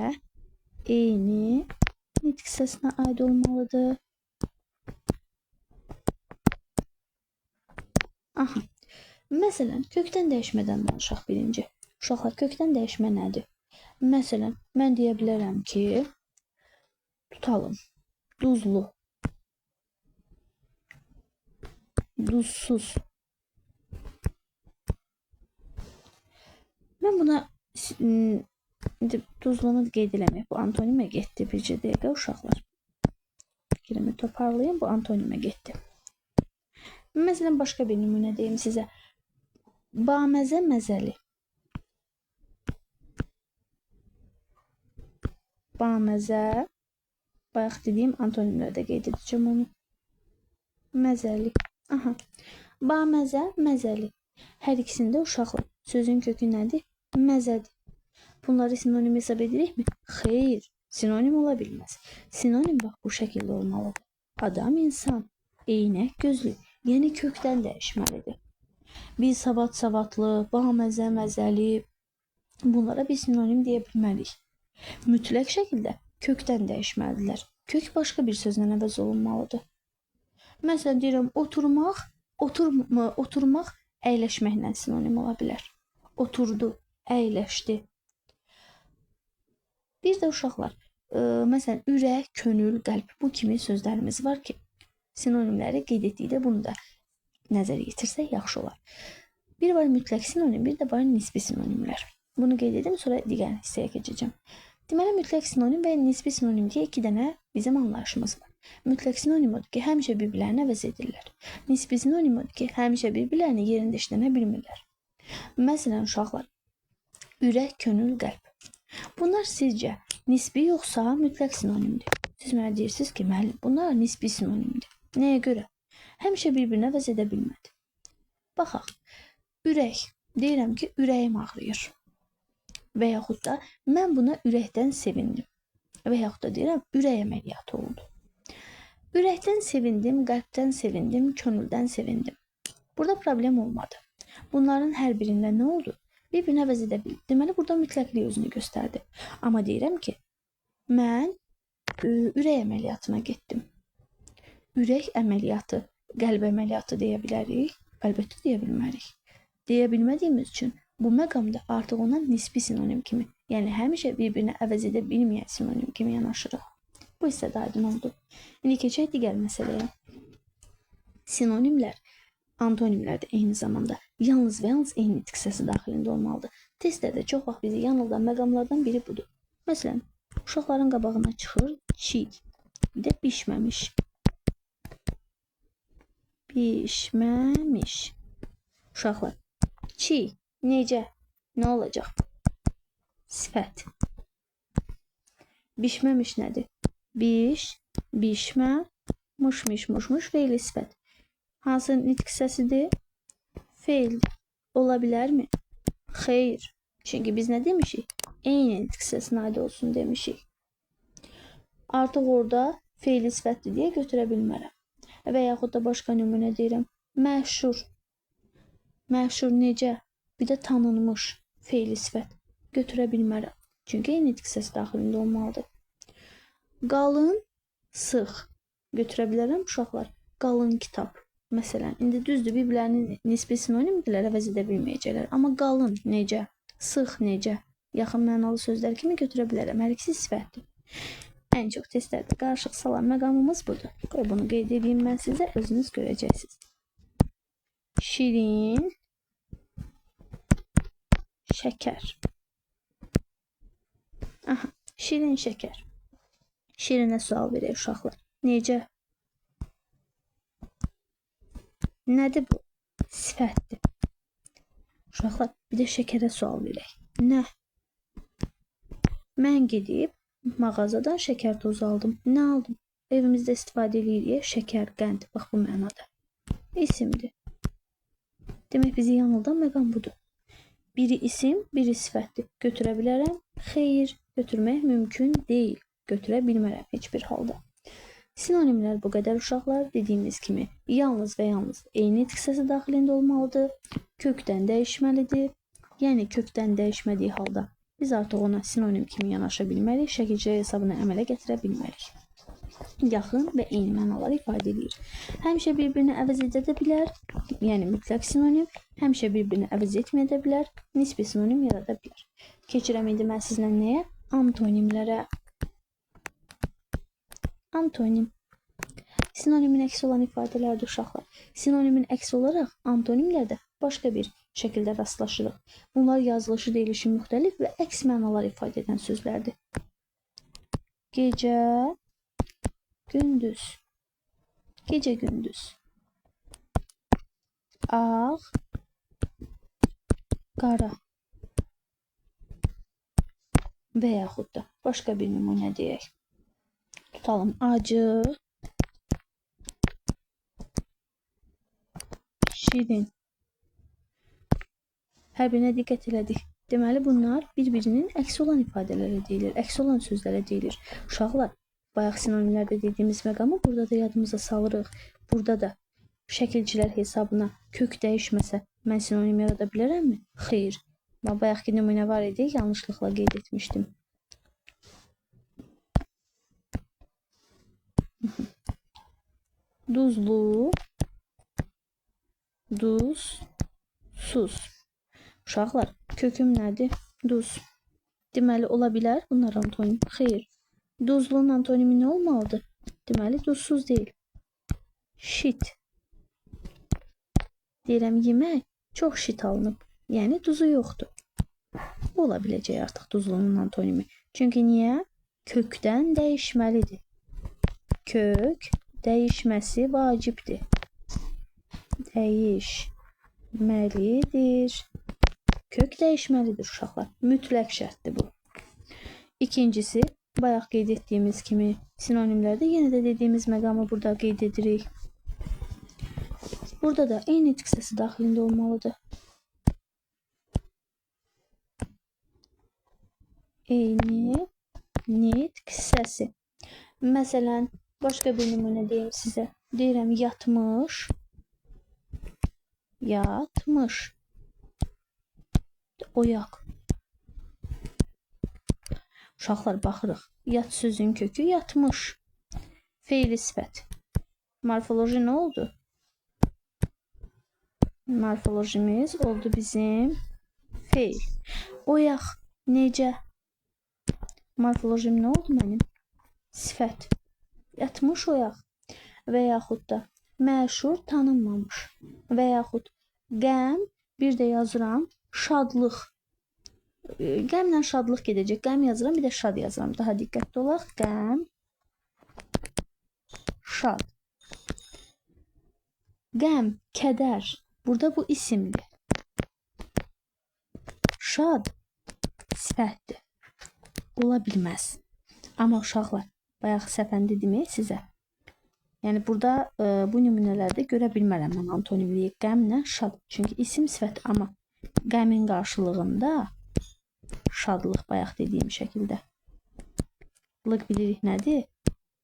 eyni nitq hissəsinə aid olmalıdır. Aha. Məsələn, kökdən dəyişmədən danışaq birinci. Uşaqlar, kökdən dəyişmə nədir? Məsələn, mən deyə bilərəm ki, tutalım, duzlu, duzsuz. Mən buna indi duzlunu qeyd eləməyək. Bu antonimə getdi bircə dəqiqə uşaqlar. Fikrimi toparlayayım, bu antonimə getdi. Məsələn, başqa bir nümunə deyim sizə. Baməzə məzəli. Baməzə, bayaq dediyim antonimlərdə qeyd edəcəm onu. Məzəli. Aha. Baməzə, məzəli. Hər ikisində uşaqlar. Sözün kökü nədir? Məzədir. Bunları sinonim hesab edirikmi? Xeyr, sinonim ola bilməz. Sinonim bax bu şəkildə olmalıdır. Adam, insan, eynək, gözlük. Yəni kökdən dəyişməlidir. Biz savad, savadlı, baməzə, məzəli, bunlara bir sinonim deyə bilmərik. Mütləq şəkildə kökdən dəyişməlidirlər. Kök başqa bir sözlə əvəz olunmalıdır. Məsələn, deyirəm, oturmaq, oturmaq əyləşməklə sinonim ola bilər. Oturdu, əyləşdi. Bir də uşaqlar, məsələn, ürək, könül, qəlb bu kimi sözlərimiz var ki, sinonimləri qeyd etdikdə bunu da nəzərə yetirsək yaxşı olar. Bir var mütləq sinonim, bir də var nisbi sinonimlər. Bunu qeyd edim, sonra digər hissəyə keçəcəm. Deməli, mütləq sinonim və nisbi sinonim deyə iki dənə bizim anlayışımız var. Mütləq sinonim odur ki, həmişə bir-birlərini əvəz edirlər. Nisbi sinonim odur ki, həmişə bir-birlərini yerində işlənə bilmirlər. Məsələn, uşaqlar, ürək, könül, qəlb. Bunlar sizcə nisbi yoxsa mütləq sinonimdir? Siz mənə deyirsiniz ki, müəllim, bunlar nisbi sinonimdir. Nəyə görə? Həmişə bir-birini əvəz edə bilmədi. Baxaq, ürək. Deyirəm ki, ürəyim ağrıyır. Və yaxud da mən buna ürəkdən sevindim. Və yaxud da deyirəm, ürək əməliyyatı oldu. Ürəkdən sevindim, qəlbdən sevindim, könüldən sevindim. Burada problem olmadı. Bunların hər birində nə oldu? Bir-birini əvəz edə bildi. Deməli, burada mütləqlik özünü göstərdi. Amma deyirəm ki, mən ürək əməliyyatına getdim. Ürək əməliyyatı, qəlb əməliyyatı deyə bilərik? Əlbəttə deyə bilmərik. Deyə bilmədiyimiz üçün bu məqamda artıq ona nisbi sinonim kimi, yəni həmişə bir-birini əvəz edə bilməyən sinonim kimi yanaşırıq. Bu hissə də aydın oldu. İndi keçək digər məsələyə. Sinonimlər, antonimlər də eyni zamanda yalnız və yalnız eyni nitq hissəsi daxilində olmalıdır. Testlərdə çox vaxt bizi yanıldan məqamlardan biri budur. Məsələn, uşaqların qabağına çıxır çiğ, bir də bişməmiş. Bişməmiş. Uşaqlar, çiğ, necə, nə olacaq? Sifət. Bişməmiş nədir? Biş, bişmə, mış, miş, mış, mış, feili sifət. Hansı nitq hissəsidir? Feildir. Ola bilərmi? Xeyr. Çünki biz nə demişik? Eyni nitq hissəsinə aid olsun demişik. Artıq orada feili sifətdir deyə götürə bilmərəm. Və yaxud da başqa nümunə deyirəm. Məşhur. Məşhur necə? Bir də tanınmış feili sifət. Götürə bilmərəm. Çünki eyni nitq hissəsi daxilində olmalıdır. Qalın, sıx. Götürə bilərəm uşaqlar. Qalın kitab. Məsələn, indi düzdür, bir-birlərinin nisbi sinonimdirlər, əvəz edə bilməyəcəklər. Amma qalın necə, sıx necə, yaxın mənalı sözlər kimi götürə bilərəm. Hər ikisi sifətdir. Ən çox testlərdə qarışıq salan məqamımız budur. Qoy bunu qeyd edeyim mən sizə, özünüz görəcəksiniz. Şirin, şəkər. Aha, şirin şəkər. Şirinə sual verək uşaqlar. Necə? Nədir bu? Sifətdir. Uşaqlar, bir də şəkərə sual verək. Nə? Mən gedib mağazadan şəkər tozu aldım. Nə aldım? Evimizdə istifadə edirik, şəkər, qənd. Bax bu mənada. İsimdir. Demək bizi yanıldan məqam budur. Biri isim, biri sifətdir. Götürə bilərəm? Xeyr, götürmək mümkün deyil. Götürə bilmərəm heç bir halda. Sinonimlər bu qədər uşaqlar. Dediyimiz kimi yalnız və yalnız eyni nitq hissəsi daxilində olmalıdır. Kökdən dəyişməlidir. Yəni kökdən dəyişmədiyi halda biz artıq ona sinonim kimi yanaşa bilmərik, şəkilçilər hesabına əmələ gətirə bilmərik. Yaxın və eyni mənaları ifadə edir. Həmişə bir-birini əvəz edə də bilər, yəni mütləq sinonim, həmişə bir-birini əvəz etməyə də bilər, nisbi sinonim yarada bilər. Keçirəm indi mən sizlə nəyə? Antonimlərə. Antonim. Sinonimin əksi olan ifadələrdir uşaqlar. Sinonimin əksi olaraq antonimlərdə başqa bir şəkildə rastlaşırıq. Bunlar yazılışı, deyilişi müxtəlif və əks mənalar ifadə edən sözlərdir. Gecə, gündüz. Gecə, gündüz. Ağ, qara. Və yaxud da başqa bir nümunə deyək. Tutalım acı, şirin. Hər birinə diqqət elədik. Deməli, bunlar bir-birinin əksi olan ifadələrə deyilir, əksi olan sözlərə deyilir. Uşaqlar, bayaq sinonimlərdə dediyimiz məqamı burada da yadımıza salırıq. Burada da şəkilçilər hesabına kök dəyişməsə mən sinonim yarada bilərəmmi? Xeyr. Bayaqki nümunə var idi, yanlışlıqla qeyd etmişdim. Duzlu, duzsuz. Uşaqlar, köküm nədir? Duz. Deməli, ola bilər bunlar antonim. Xeyr. Duzlunun antonimi nə olmalıdır? Deməli, duzsuz deyil. Şit. Deyirəm, yemək çox şit alınıb. Yəni, duzu yoxdur. Bu ola biləcək artıq duzlunun antonimi. Çünki niyə? Kökdən dəyişməlidir. Kök dəyişməsi vacibdir. Dəyişməlidir. Kök dəyişməlidir uşaqlar. Mütləq şərtdir bu. İkincisi, bayaq qeyd etdiyimiz kimi sinonimlərdə yenə də dediyimiz məqamı burada qeyd edirik. Burada da eyni nitq hissəsi daxilində olmalıdır. Eyni nitq hissəsi. Məsələn, başqa bir nümunə deyim sizə. Deyirəm, yatmış, yatmış. Oyaq. Uşaqlar, baxırıq. Yat sözün kökü yatmış. Feili sifət. Morfoloji nə oldu? Morfolojimiz oldu bizim feil. Oyaq necə? Morfolojim nə oldu mənim? Sifət. Yatmış oyaq. Və yaxud da məşhur tanınmamış. Və yaxud qəm, bir də yazıram, şadlıq. Qəmlə şadlıq gedəcək. Qəm yazıram, bir də şad yazıram. Daha diqqətli olaq. Qəm, şad. Qəm, kədər. Burada bu isimdir. Şad sifətdir. Ola bilməz. Amma uşaqlar, bayaq səhvən dedim sizə. Yəni burada bu nümunələrdə görə bilmərəm mən antonimliyi. Qəmlə şad. Çünki isim sifət, amma qəmin qarşılığında şadlıq bayaq dediyim şəkildə. Lıq bilirik nədir?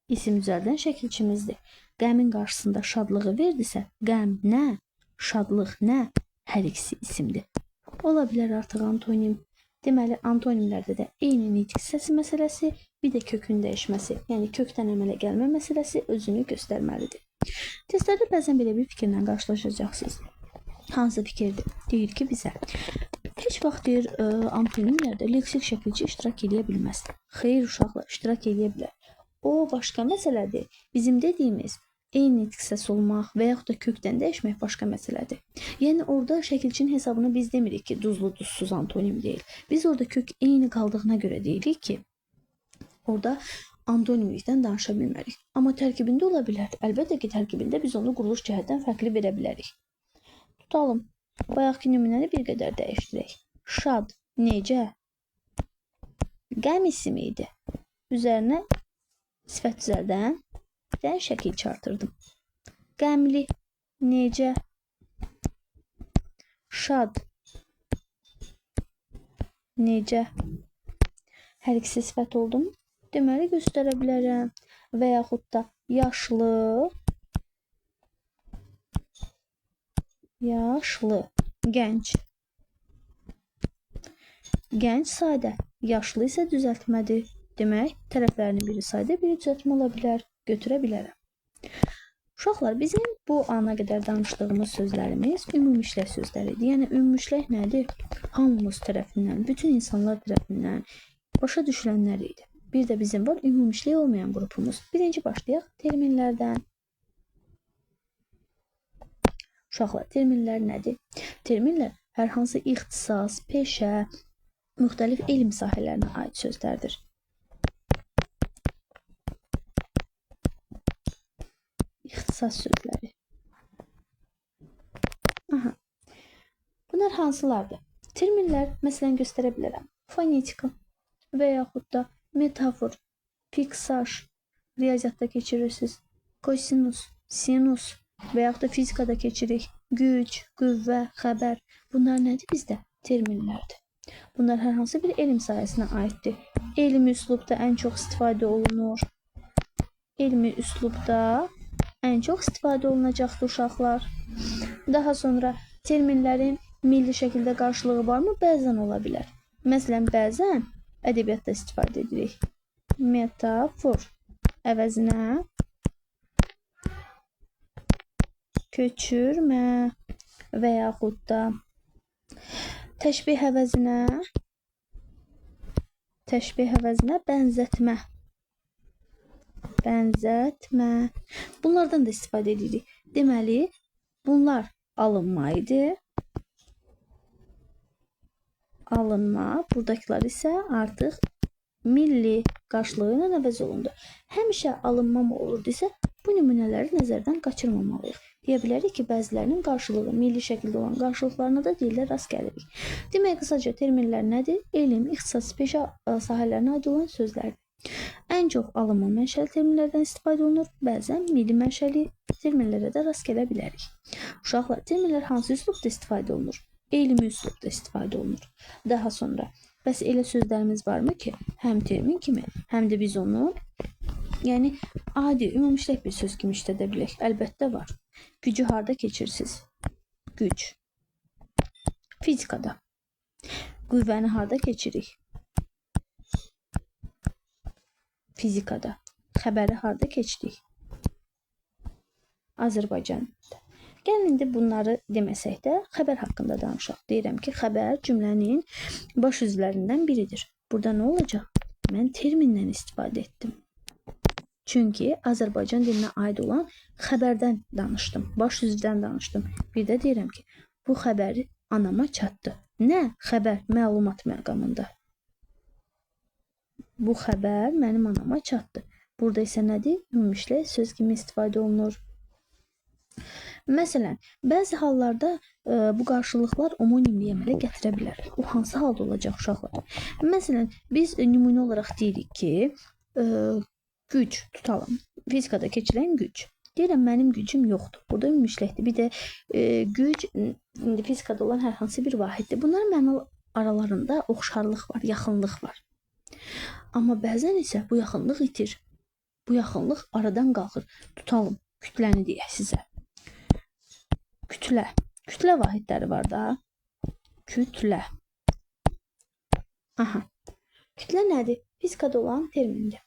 İsim düzəldən şəkilçimizdir. Qəmin qarşısında şadlığı verdisə, qəm nə, şadlıq nə, hər ikisi isimdir. Ola bilər artıq antonim. Deməli, antonimlərdə də eyni nitq hissəsi məsələsi, bir də kökün dəyişməsi, yəni kökdən əmələ gəlmə məsələsi özünü göstərməlidir. Testlərdə bəzən belə bir fikirlə qarşılaşacaqsınız. Hansı fikirdir? Deyir ki, bizə heç vaxt deyir, antonimlərdə leksik şəkilçi iştirak eləyə bilməz. Xeyr, uşaqlar, iştirak eləyə bilər. O başqa məsələdir. Bizim dediyimiz eyni nitq hissəsi olmaq və yaxud da kökdən dəyişmək başqa məsələdir. Yəni orada şəkilçinin hesabını biz demirik ki, duzlu, duzsuz antonim deyil. Biz orada kök eyni qaldığına görə deyirik ki, orada antonimlikdən danışa bilmərik. Amma tərkibində ola bilər. Əlbəttə ki, tərkibində biz onu quruluş cəhətdən fərqli verə bilərik. Tutalım. Bayaqki nümunəni bir qədər dəyişdirək. Şad, necə? Qəm ismi idi. Üzərinə sifət düzəldən bir dənə şəkil çartırdım. Qəmli, necə, şad, necə. Hər ikisi sifət oldu mu? Deməli, göstərə bilərəm. Və yaxud da yaşlı, yaşlı, gənc. Gənc sadə, yaşlı isə düzəltmədir. Demək, tərəflərinin biri sadə, biri düzəltmə ola bilər, götürə bilərəm. Uşaqlar, bizim bu ana qədər danışdığımız sözlərimiz ümumi işlək sözləri idi. Yəni, ümumi işlək nədir? Hamımız tərəfindən, bütün insanlar tərəfindən başa düşülənlər idi. Bir də bizim var ümumi işlək olmayan qrupumuz. Birinci başlayaq terminlərdən. Uşaqlar, terminlər nədir? Terminlər hər hansı ixtisas, peşə, müxtəlif elm sahələrinə aid sözlərdir. İxtisas sözləri. Aha. Bunlar hansılardır? Terminlər, məsələn, göstərə bilərəm. Fonetika və yaxud da metafor, fiksaj, riyaziyyatda keçirirsiniz. Kosinus, sinus və yaxud da fizikada keçirik. Güc, qüvvə, xəbər. Bunlar nədir bizdə? Terminlərdir. Bunlar hər hansı bir elm sahəsinə aiddir. Elmi üslubda ən çox istifadə olunur. Elmi üslubda ən çox istifadə olunacaqdır uşaqlar. Daha sonra terminlərin milli şəkildə qarşılığı varmı? Bəzən ola bilər. Məsələn, bəzən ədəbiyyatda istifadə edirik. Metafor əvəzinə köçürmə və yaxud da təşbih əvəzinə bənzətmə. Bənzətmə. Bunlardan da istifadə edirik. Deməli, bunlar alınma idi. Alınma. Buradakılar isə artıq milli qarşılığı ilə əvəz olundu. Həmişə alınma mı olurdu isə bu nümunələri nəzərdən qaçırmamalıyıq. Deyə bilərik ki, bəzilərinin qarşılığı milli şəkildə olan qarşılıqlarına da dildə rast gəlirik. Demək, qısaca terminlər nədir? Elm, ixtisas, peşə sahələrinə aid olan sözlərdir. Ən çox alınma mənşəli terminlərdən istifadə olunur. Bəzən milli mənşəli terminlərə də rast gələ bilərik. Uşaqlar, terminlər hansı üslubda istifadə olunur? Elmi üslubda istifadə olunur. Daha sonra, bəs elə sözlərimiz varmı ki, həm termin kimi, həm də biz onu, yəni adi, ümumi işlək bir söz kimi işlədə bilək? Əlbəttə var. Gücü harda keçirsiniz? Güc. Fizikada. Qüvvəni harda keçirik? Fizikada. Xəbəri harda keçdik? Azərbaycanda. Gəlin indi bunları deməsək də xəbər haqqında danışaq. Deyirəm ki, xəbər cümlənin baş üzvlərindən biridir. Burada nə olacaq? Mən termindən istifadə etdim. Çünki Azərbaycan dilinə aid olan xəbərdən danışdım, baş üzvdən danışdım. Bir də deyirəm ki, bu xəbəri anama çatdı. Nə? Xəbər, məlumat məqamında. Bu xəbər mənim anama çatdı. Burada isə nədir? Ümumi işlək söz kimi istifadə olunur. Məsələn, bəzi hallarda bu qarşılıqlar omonimliyi əmələ gətirə bilər. O hansı halda olacaq uşaqlar? Məsələn, biz nümunə olaraq deyirik ki, güc tutalım. Fizikada keçilən güc. Deyirəm, mənim gücüm yoxdur. Burada ümumi işləkdir. Bir də güc indi fizikada olan hər hansı bir vahiddir. Bunların məna aralarında oxşarlıq var, yaxınlıq var. Amma bəzən isə bu yaxınlıq itir. Bu yaxınlıq aradan qalxır. Tutalım, kütləni deyək sizə. Kütlə. Kütlə vahidləri var da. Kütlə. Aha. Kütlə nədir? Fizikada olan termindir.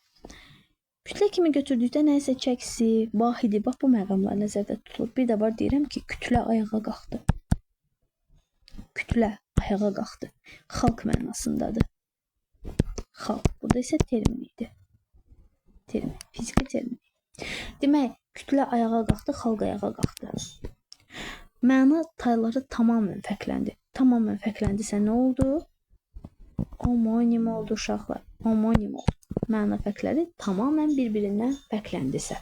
Kütlə kimi götürdükdə nəyisə çəkisi, vahidi, bax bu məqamlar nəzərdə tutulur. Bir də var deyirəm ki, kütlə ayağa qalxdı. Kütlə ayağa qalxdı. Xalq mənasındadır. Xalq. Burada isə termin idi. Termin. Fiziki termin. Demək, kütlə ayağa qalxdı, xalq ayağa qalxdı. Məna tayları tamamilə fərqləndi. Tamamilə fərqləndisə nə oldu? Omonim oldu uşaqlar. Omonim oldu. Məna fərqləri tamamilə bir-birindən fərqləndisə.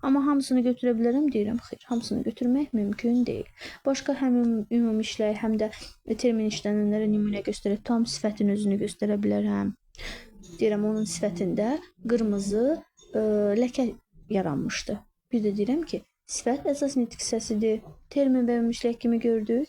Amma hamısını götürə bilərəm, deyirəm, xeyr, hamısını götürmək mümkün deyil. Başqa həm ümumi işlək, həm də termin işlənənlərə nümunə göstərək, tam sifətin özünü göstərə bilərəm. Deyirəm onun sifətində qırmızı ləkə yaranmışdı. Bir də deyirəm ki, sifət əsas nitq hissəsidir. Termin və mütləq kimi gördük.